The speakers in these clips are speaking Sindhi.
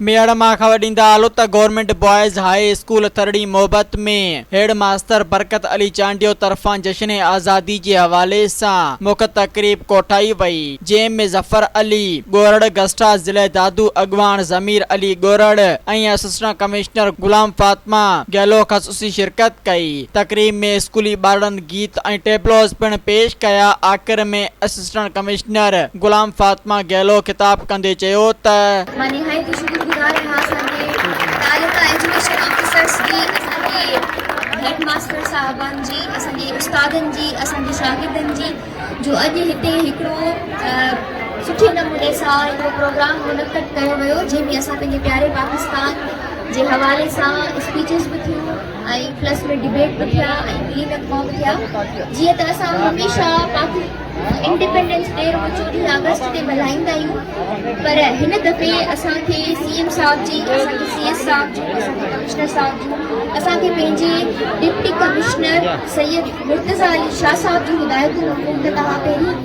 ميهڙ مان خبر ڏيندا هلو ته government boys high school Tharri Mohabbat ۾ head master Barkat Ali Chandio طرفان جشن آزادي جي حوالي سان مک تقريب ڪوٺائي وئي جنهن ۾ ظفر علي ڳورڙ گسٽا ضلعي دادو اڳواڻ ضمير علي ڳورڙ ۽ اسسٽنٽ ڪمشنر غلام فاطمه گيلو خصوصي شرڪت ڪئي تقريب ۾ اسڪولي ٻارڙن گيت ۽ ٽيبلوز پڻ پيش ڪيا آخر ۾ اسسٽنٽ ڪمشنر غلام فاطمه گيلو خطاب ڪندي چيو ته. مان نهايت ئي شڪر گذار آهيان اسان جي تعلقه ايجوڪيشن آفيسرس جي، اسان جي هيڊ ماستر صاحبان جي، اسان جي استادن جي، اسان جي شاگردن جي جو اڄ هتي هڪڙو سٺي نموني سان هڪڙو پروگرام منعقد ڪيو ويو جنهن ۾ اسان پنهنجي پياري پاڪستان جي حوالي سان اسپيچز به ٿيون ۽ پلس ۾ ڊبيٽ به ٿيا ۽ ڪلين اپ به ٿيا جيئن ته اسان هميشه پاڪ انڊيپنڊنس ڊي رڳو 14 آگسٽ تي ملهائيندا آهيون پر هن دفعي اسان کي سي ايم صاحب جي اسان کي سي ايس صاحب جون اسان کي ڪمشنر صاحب جون اسان کي پنهنجي ڊپٽي ڪمشنر سيد مرتضيٰ علي شاهه صاحب جون هدايتون هيون ته توهان پهرين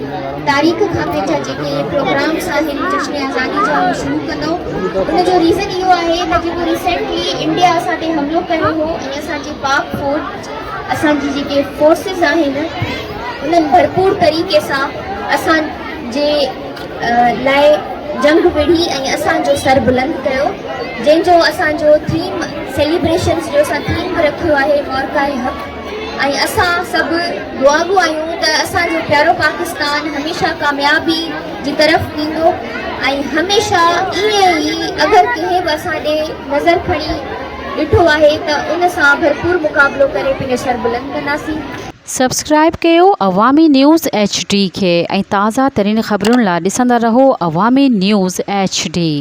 تاريخ کان پنهنجا جيڪي پروگرامس آهن جشن آزادي جا اهي شروع ڪندو ان جو ريزن اهو آهي ته جيڪو ريسينٽلي انڊيا اسان تي حملو ڪيو هو ۽ اسان جي پاڪ فوج اسان جي جيڪي فورسز آهن انهن ڀرپور طريقي سان اسان جي لاء جنگ وڙهي ۽ اسان جو سر بلند ڪيو جنهن جو اسان جو ٿيم سيليبريشنز جو اسان ٿيم به رکيو آهي معرڪه حق ۽ اسان سڀ دعاگو آهيون ته اسان جو پيارو پاڪستان هميشه ڪاميابي جي طرف ويندو ۽ هميشه ائين ئي اگر ڪنهن به اسان ڏي نظر کڻي ڏٺو آهي ته ان سان ڀرپور مقابلو ڪري پنهنجو سر بلند ڪنداسين. سبسڪرائيب ڪيو عوامي نيوز ايڇ ڊي کي ۽ تازه ترين خبرن لا ڏسندا رهو عوامي نيوز ايڇ ڊي.